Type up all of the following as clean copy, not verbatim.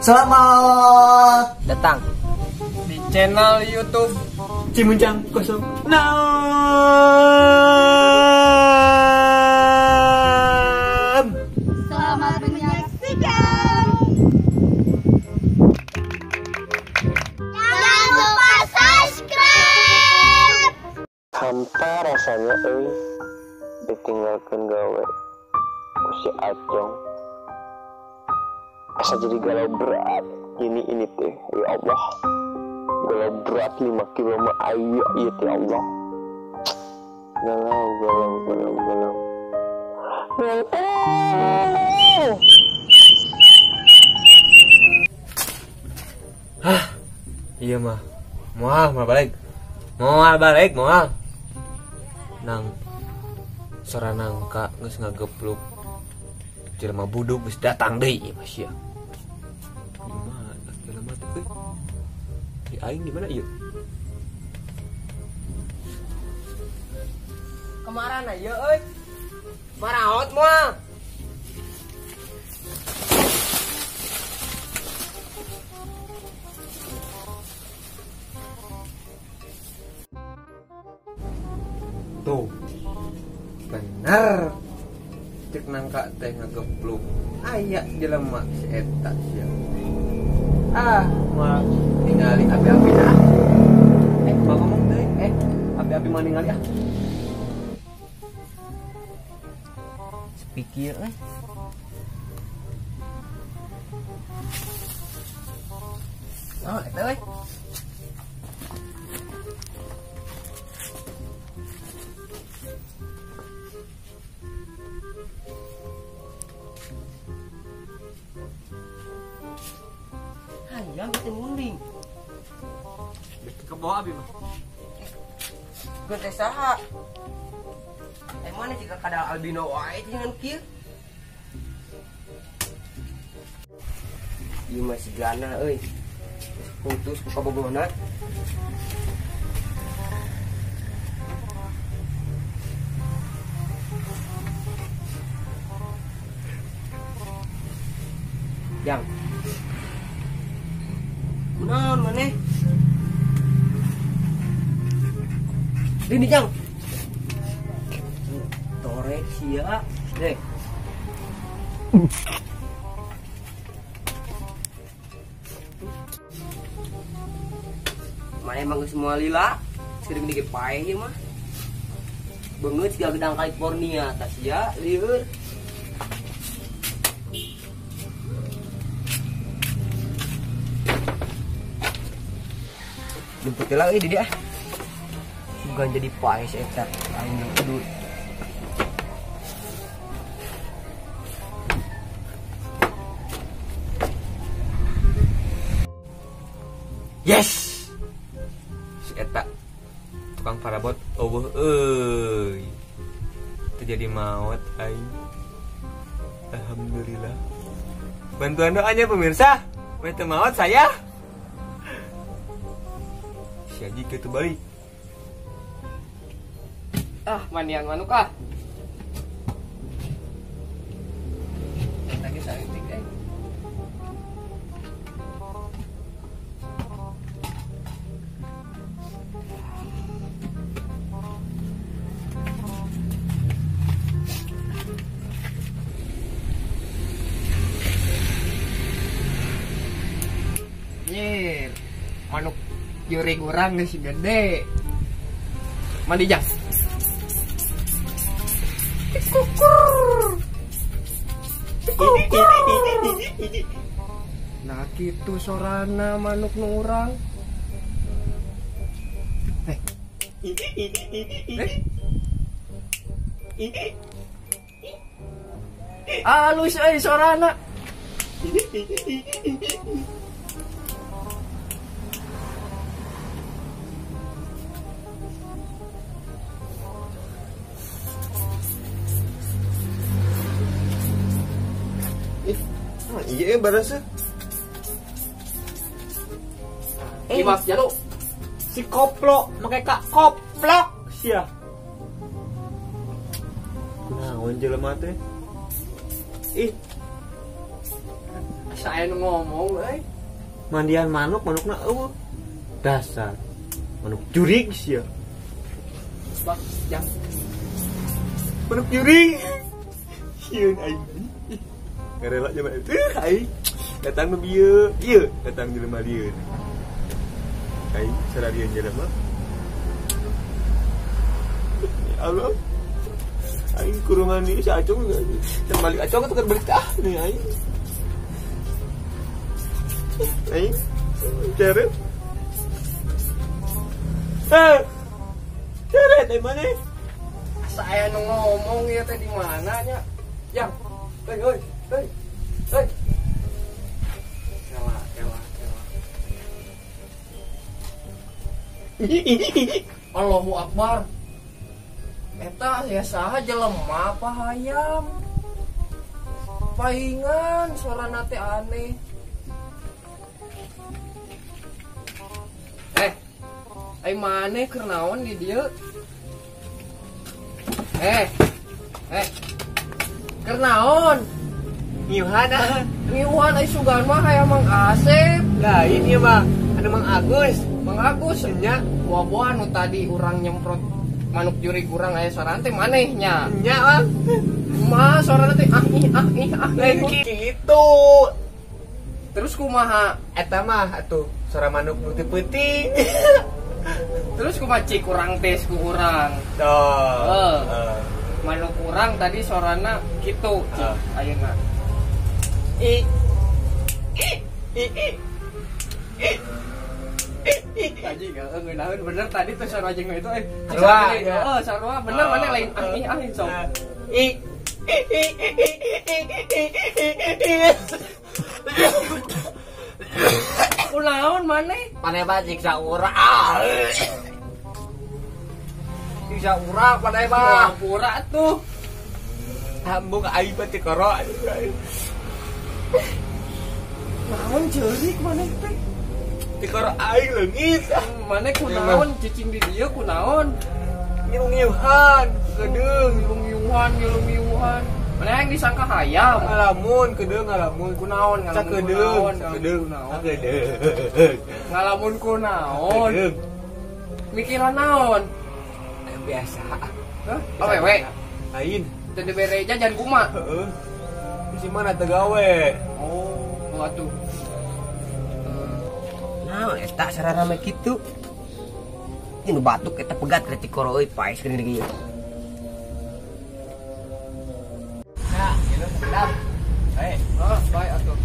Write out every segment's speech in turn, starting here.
Selamat datang di channel YouTube Cimuncang 06. Selamat menyaksikan. Jangan lupa subscribe. Hampa rasanya euy ditinggalkan gawe ku si Acong. Asa jadi galau berat ini teh, ya Allah. Galau berat 5 kilo mah ayo ieu teh Allah. Galau galau galau galau. Galau. Hah, iya mah. Moal moal balik. Moal balik, moal. Nang sora nangka geus ngagepluk. Jelema buduk geus datang deui ieu mah sia. Di mana jelema teh euy? Di aing di mana ieu? Kemarana ieu euy? Maraot moal. Tuh. Bener. Cek nangka teh ngagepluk. Aya jelema si eta sia. Ah, moal ningali abi-abi dah. Mau ngomong deui, abi-abi mau ningali ah. Pikir euy. Oh, eta euy. Hayang teh munding. Ke bawah abi mah. Geus teh saha? Mana jika kadal albino wae jangan kieu. Ieu mah sigana euy. Putus ku kabogohna. Jang. Kunaon maneh? Dini jang. Torek sia deh. Mana emang semua lila, sering dikit paeh ieu mah. Beungeut siga gedang California tas sia lieur. Jemput heula euy di dia. Bukan jadi paeh si eta, aing kudu. Yes. Si eta tukang parabot eueuh euy. Teu jadi maot aing. Alhamdulillah. Bantuan doanya pemirsa. Meh teu maot saya. Si Haji kitu balik. Ah, manian manuk ah. Lagi saeutik euy. Nyir, manuk juring urang geus gede. Mandi jas. Kukur. Kukur. Nah kitu sorana manuk nu urang. Alus euy sorana. Iya barasa. Imas jalu. Si koplok make kak koplok sia. Kunaon jelema teh? Ih. Asa aya nu ngomong euy. Mandian manuk, manukna eueuh. Dasar manuk jurig sia. Bak, jang. Manuk jurig. Sieun aing. Ngarela jelema itu aing. Datang nu bieu, ieu datang jelema lieun. Aing sararieun jelema. Ya Allah. Aing kurungan ieu si Acong can balik Acong atuh keur balik tah nih aing. Aing ceret. Ceret dari mana? Asa aya nu ngomong ieu teh di mana nya? Yang, hei, hei, hei, hei. Kela, kela, kela. Allahu Akbar. Eta ya saha jelema apa hayam? Paingan suarana teh aneh. Ai maneh keur naon di dieu? Keur naon? Ngiuhan ah. Ngiuhan ai sugan mah hayang Mang Asep. Lain ieu mah, anu Mang Agus. Mang Agus nya buah-buah nu tadi urang nyemprot manuk jurig urang aya sorana teh maneh nya. Nya Mang. Mah sorana teh ah ih ah ih ah. Lain kitu. Terus kumaha? Eta mah atuh suara manuk nu teu peuting. Terus kumaha cik urang tes ku urang. Tuh. Manuk urang tadi sorana kitu cik ayeuna. I i i i i i. Anjing ngeunaheun bener tadi tuh suara jeung itu eh. Sarua. Heeh, sarua bener mana lain ah ih ah sok. I i i i i i. Kunaon maneh? Maneh mah siksa urang. Siksa urang maneh mah. Pura tuh. Hambung aing mah teu koro. Naon ceurik maneh teh? Teu koro aing leungit. Maneh kunaon cicing di dieu kunaon? Ngilu-ngiuhan, kedeung, ngilu-ngiuhan, ngilu-ngiuhan. Mana yang disangka hayam? Ngalamun, kedeung ngalamun. Kunaon, ngalamun kunaon, kedeung, kedeung. Ngalamun kunaon. Mikiran naon? Biasa. Hah? Awewe. Lain. Teu dibere jajan kumaha? Heeh. Di mana teu gawe? Oh, atuh. Naon eta sararame kitu? Ini nu batuk eta pegat kritik koro euy paes geuning ieu. Baik. Oh, baik atuh.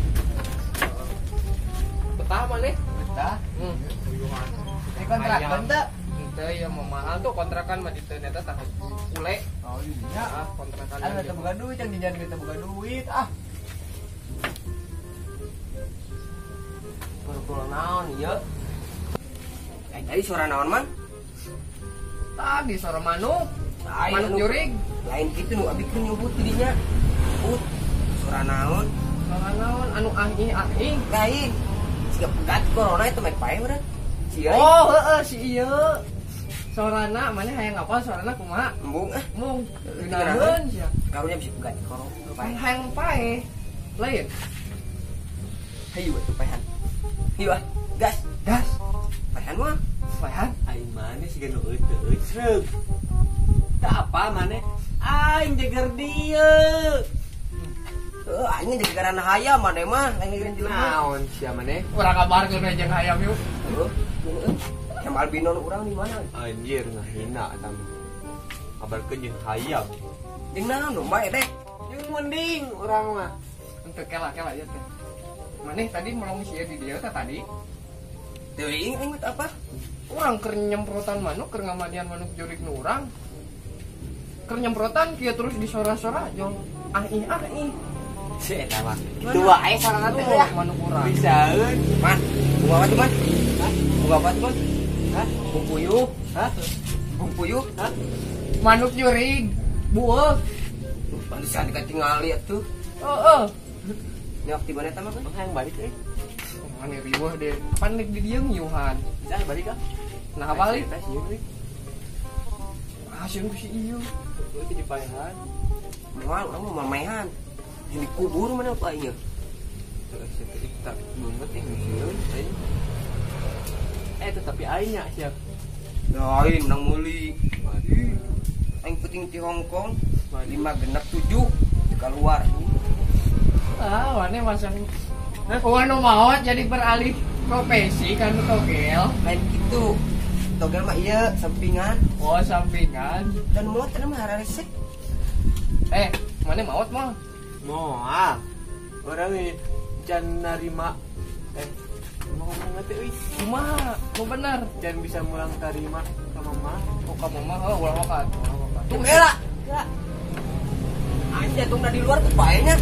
Betah maneh? Betah. Ini kontrakan teu? Teu ieu mah mahal tuh kontrakan mah di teu eta tah ule. Oh iya, ah kontrakan. Anu teu boga duit, yang jajan teu boga duit ah. Purpul naon ieu? Tadi suara naon man? Tadi suara manuk. Manuk jurig. Lain kitu nu abi keur nyebut di dinya. Suara naon? Suara naon anu ah ih ah ih. Lain. Siga pegat corona itu mek pae meureun. Si Oh, heeh si ieu. Sorana maneh hayang apa sorana kumaha? Embung ah. Embung. Ngeunaheun sia. Karunya bisa pegat corona. Hayang pae. Lain. Hayu atuh paehan. Hayu ah, gas. Gas. Paehan mah. Paehan. Aing maneh siga nu euteut sreug. Teu apa maneh? Aing jeger dieu. Aing jegeran hayam maneh mah, lain jegeran jelema. Naon sia maneh? Urang kabarkeun we jeung hayam yuk. Heuh. Hayam albino urang di mana? Anjir ngahina eta mah. Kabarkeun jeung hayam. Jeung naon domba eta? Jeung mending urang mah. Henteu kela-kela ieu teh. Maneh tadi melong sia di dieu teh tadi. Teuing aing mah apa? Urang keur nyemprotan manuk, keur ngamandian manuk jurig nu urang. Keur nyemprotan kieu terus disora-sora jong ah ih ah ih. Si eta mah. Kitu wae sarana teh ya. Manuk urang. Bisaeun. Man, bunga apa tuh, Man? Hah? Bunga apa tuh, Man? Hah? Bung puyuh. Hah? Bung puyuh. Hah? Manuk jurig. Bueuh. Pantesan dikatingali atuh. Heeh. Ini waktu mana eta mah? Hayang balik euy. Maneh riweuh deh. Pan di dieu ngiuhan. Bisa balik ah. Nah balik. Eta sieun euy. Ah sieun ku si ieu. Euy teh dipaehan. Moal urang mah mamehan. Ini kubur mana apa aing? Tak banget yang sieun aing. Tetapi aing nya siap. Lain menang meuli. Aing penting di Hong Kong 5 genep 7 keluar. Ah, wane masang. Oh, anu maot jadi beralih profesi kan togel. Lain gitu. Togel mah iya sampingan. Oh, sampingan. Dan maot mah hararese. Mana maot mah? Moal. Orang ini can narima ngomong teh euy. Kumaha? Mau bener. Can bisa mulang tarima ka mama. Oh, ka mama heuh ulah wakat. Tung heula. Anjir tungna di luar tuh paenya.